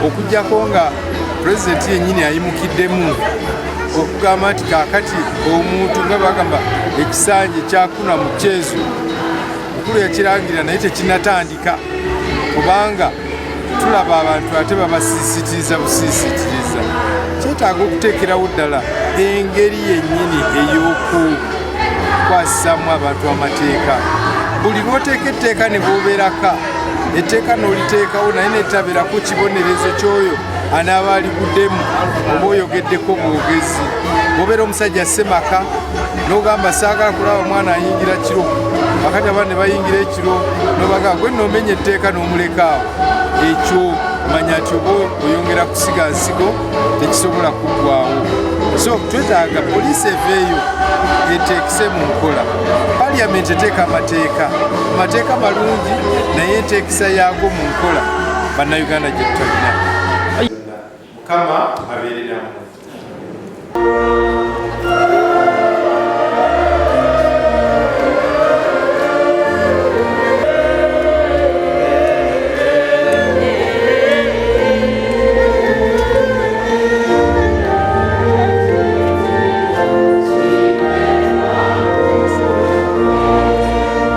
Okuggyako nga pulezidenti yennyini ayimukiddemu okugamba nti kaakati omuntu nga bagamba ekisanja kyakuna mu kyezo mukulu yakirangira naye tekinatandika kubanga tulaba abantu ate babasiisitiriza busiisitiriza. Kyetaaga okuteekerawo ddala engeri yennyini ey'okukwasisaamu abantu amateeka. Buli lw'oteeka etteeka ne bwobeeraka etteeka n'oliteekawo naye netabeerako kibonerezo ky'oyo anaaba aliguddemu oba oyogeddeko bwogezi. Bw'obeera omusajja ssemaka n'ogamba saagala kulaba mwana ayingira kiro, akati abaana ne bayingira ekiro n'obagamba gwe nno omenya etteeka n'omuleka awo, ekyo manya nti oba oyongera kusiga nsigo tekisobola kuggwawo. So twetaaga poliisi eveeyo eteekese mu nkola. Parliament eteeka amateeka, amateeka malungi naye enteekesa yaago mu nkola bannayuganda gye tutalina. Mukama abeere nammwe.